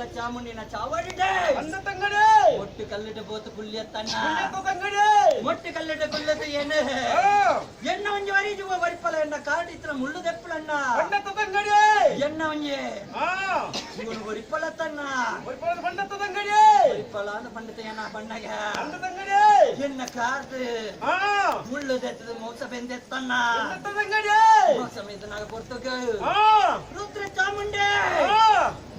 Rudra ಚಾಮುಂಡಿನ ಚಾವಡಿಡೆ ಅಂದ ತಂಗಡಿ. ಮೊಟ್ಟು ಕಲ್ಲಿಟ both ಕುಲ್ಯತ್ತಣ್ಣ. ಕುಲ್ಯತ್ತ ತಂಗಡಿ. ಮೊಟ್ಟು ಕಲ್ಲಿಟ ಕುಲ್ಲದ ಏನು? ಆ. ಎನ್ನ ಒಂಜಿ ವರಿಜುವ ವರಿಪಲ ಎನ್ನ ಕಾಡಿತ್ರ ಮುಳ್ಳು ದೆಪ್ಪಲಣ್ಣ. ಬಂಡತ್ತ ತಂಗಡಿ. ಎನ್ನ ಒಂಜಿ ಆ. ಇವನು ವರಿಪಲ ತನ್ನ. ಒರಿಪಲದ ಬಂಡತ್ತ ತಂಗಡಿ. ವರಿಪಲ ಅಂದ ಪಂಡಿತ ಏನ ಬಣ್ಣಗ. ಅಂದ ತಂಗಡಿ. ಎನ್ನ ಕಾರ್ಡ್ ಆ. ಮುಳ್ಳು ದೆತ್ತದ ಮೋಸ ಬೆಂದೆತ್ತಣ್ಣ. ಬಂಡತ್ತ ತಂಗಡಿ. ಮೋಸ ಮೆಂದನಾಗ ಪೊರ್ತುಗ. ಆ. ರುದ್ರ ಚಾಮುಂಡೆ. ಆ.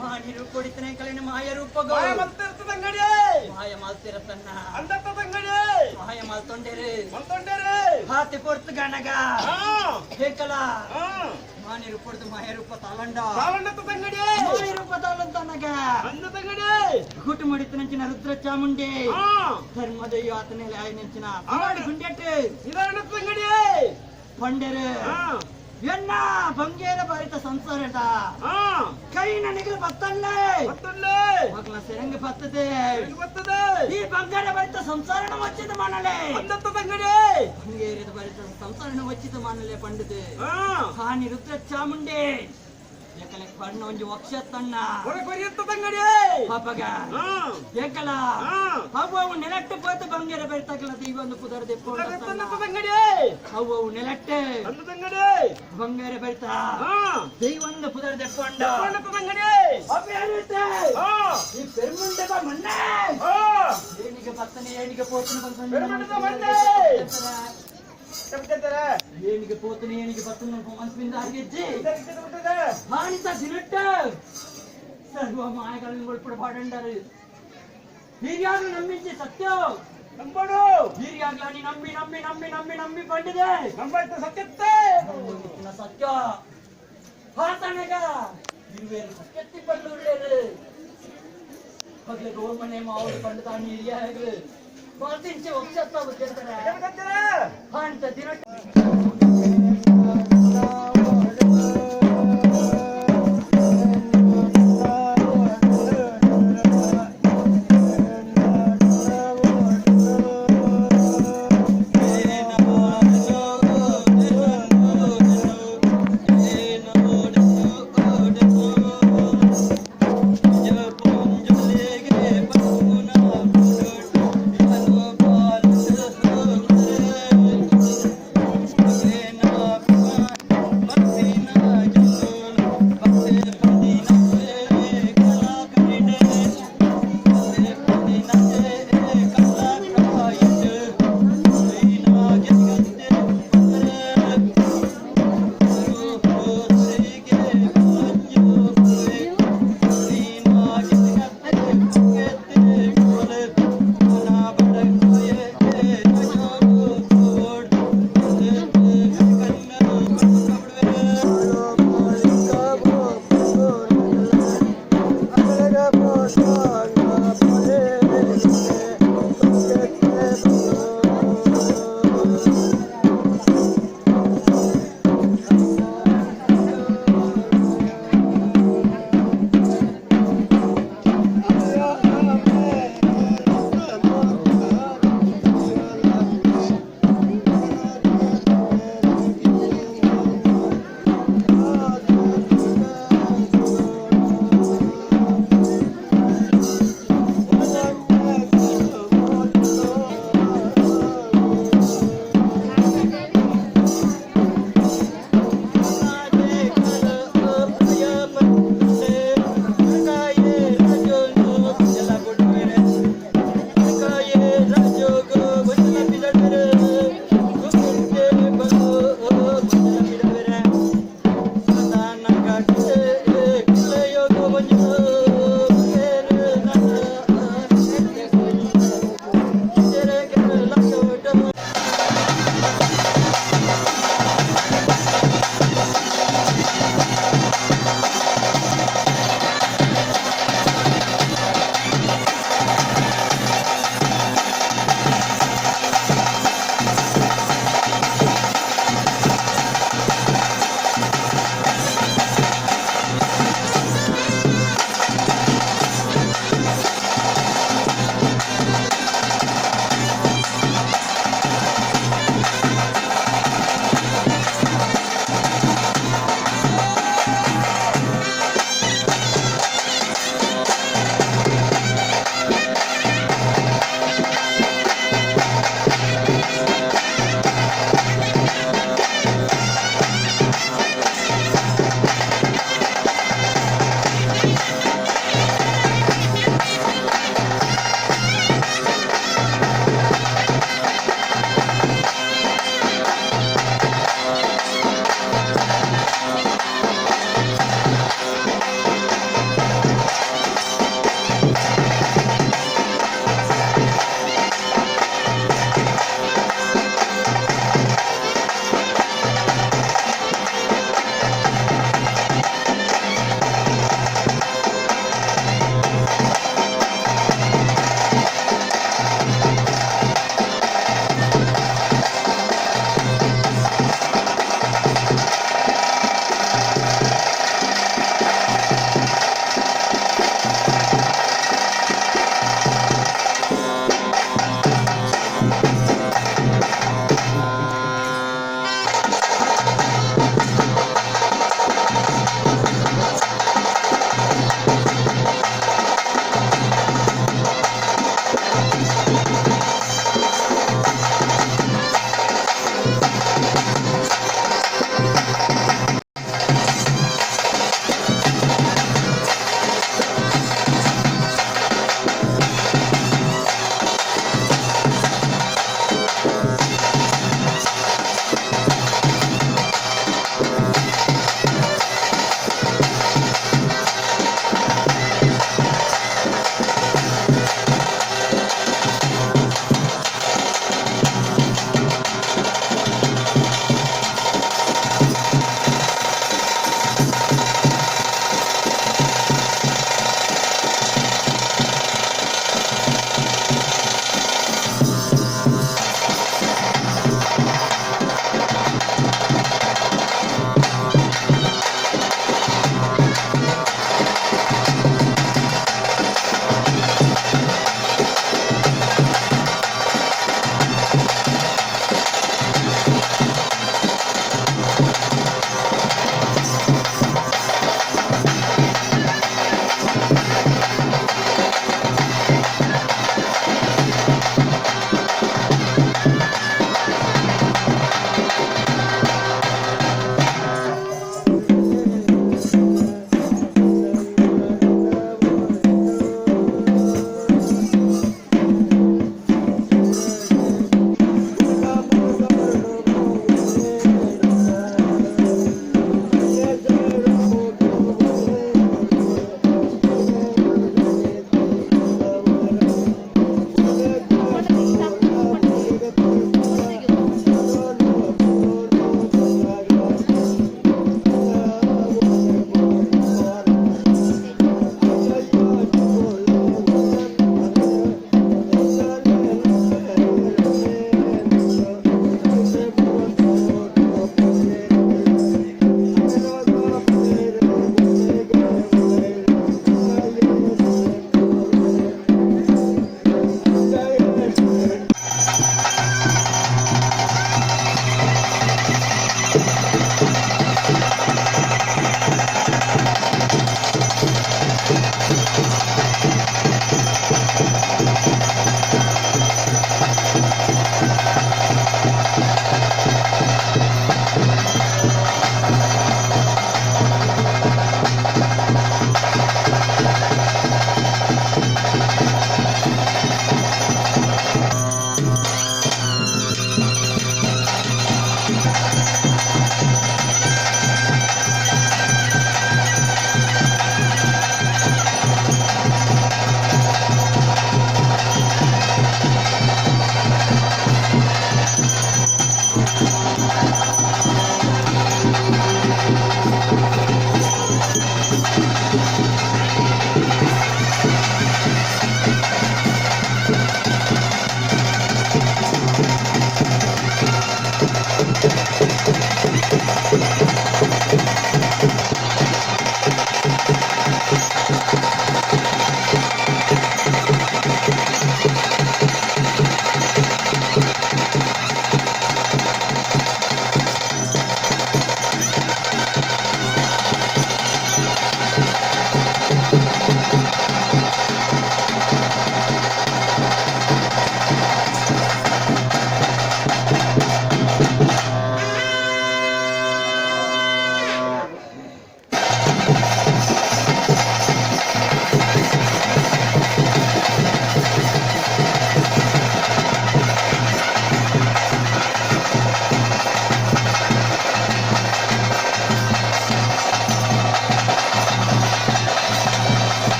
ಮಾನಿ ರೂಪೊಡಿತನೆ ಕಲಿನ ಮಾಯ ರೂಪಗೋ. ಮಾಯ ಮಲ್ತಿರ್ತ ತಂಗಡಿ. ಮಾಯ ಮಾಲ್ತಿರತಣ್ಣ. ಅಂದತ್ತ ತಂಗಡಿ. ಮಾಯ ಮಾಲ್ತೊಂಡೇರು. ಮಲ್ತೊಂಡೇರು. ಹಾತಿ ಪೊರ್ತು ಗಣಗ. ಆ. ಹೇಕಲ. ಆ. ಮಾನಿ ರೂಪೊಡ್ದು ಮಾಯ ರೂಪ ತಾಲಂಡ. ಸಾವಣ್ಣತ್ತ ತಂಗಡಿ. ಮಾಯ ರೂಪ ತಾಲಂತನಗ. ಅಂದ ತಂಗಡಿ. ಗುಟ್ಟು ಮಡಿತನಂಚಿನ ರುದ್ರ ಚಾಮುಂಡೆ. ಆ. ಧರ್ಮದ ಆತನಲ್ಲಿ ಆಯನಂಚಿನ ಆ. ಗುಂಡೆಟ್ಟು. ನಿಧಾನತ್ತ ತಂಗಡಿ. ಪಂಡೆರು. ಆ. ಎನ್ನ ಬಂಗೇರ ಬಾರಿತ ಸಂಸಾರದ. ಆ. ಕೈ ನನಗೆ ಬತ್ತಲ್ಲೇ. ಮತ್ತೊಂದೇ. ಮಗಳ ಸೆರಂಗ ಬತ್ತದೆ. ಎಲ್ಲಿ ಬರ್ತದೆ? ಈ ಬಂಗಾರ ಬರಿತ ಸಂಸಾರಣ ವಚ್ಚಿದ ಮಾನಲೆ. ಅಂದತ್ತ ತಂಗಡಿ. ಬಂಗೇರದ ಬರಿತ ಸಂಸಾರಣ ವಚ್ಚಿದ ಮಾನಲೆ ಪಂಡಿತು. ಆ. ಹಾನಿ ರುದ್ರ ಚಾಮುಂಡೆ ಏಕಲೆ ಪಣ್ಣ ಒಂಜಿ ವಕ್ಷ ತಣ್ಣ. ಹೊರ ಕೊರಿಯತ್ತ ತಂಗಡಿ. ಪಾಪಗ. ಆ. ಏಕಲ. ಆ. ಅವು ನೆಲಟ್ಟು ಪೋತು ಬಂಗೇರ ಬೆರ್ತಕಲ ದೈವೊಂದು ಪುದರ್ ದೆಪ್ಪು. ಅಂದತ್ತ ತಂಗಡಿ. ಅವು ನೆಲಟ್ಟೆ. ಅಂದ ತಂಗಡಿ. ಬಂಗೇರ ಬೆರ್ತ. ಆ. ದೈವೊಂದು ಪುದರ್ ದೆಪ್ಪೊಂಡ. ಅಂದತ್ತ ತಂಗಡಿ. ಅವು ಆ. ಈ ಪೆರುಮುಂಡದ ಮಣ್ಣೆ. ಆ. ಏನಿಗೆ ಬತ್ತನೆ ಏನಿಗೆ ಪೋತನ ಬಂದು. ಪೆರುಮುಂಡದ ಮಣ್ಣೆ. చెప్తారా? ಏನಿಗೆ ಪೋತನ ಏನಿಗೆ ಬತ್ತನ ಮನಸ್ಸಿಂದ ಆಗಿಜ್ಜಿ. ಬಿಟ್ಟದೆ. ಹಾನಿತ ದಿನಟ್ಟ ಸರ್ವ ಮಾಯಗಳನ್ನು ಒಳಪಡ ಪಾಡಂಡರು ಹಿರಿಯಾಗ್ಲು ನಂಬಿಂಚಿ ಸತ್ಯ. ನಂಬಡು. ಹಿರಿಯಾಗ್ಲ ನೀ ನಂಬಿ ನಂಬಿ ನಂಬಿ ನಂಬಿ ನಂಬಿ ಪಂಡಿದೆ. ನಂಬಾಯ್ತ ಸತ್ಯತ್ತೆ. ನಂಬಿನ ಸತ್ಯ ಹಾತನಗ ಇರುವೇರು ಸತ್ಯತ್ತಿ ಪಂಡುಳ್ಳೇರು ಪಗ್ಲೆ ಗೋಮನೆ ಮಾವು ಪಂಡತಾನಿ ಹಿರಿಯಾಗ್ಲು ಮಾತಿಂಚೆ ಒಕ್ಷತ್ತ ಕೇಳ್ತಾರೆ. ಹಾನಿತ ದಿನಟ್ಟ. Thank you.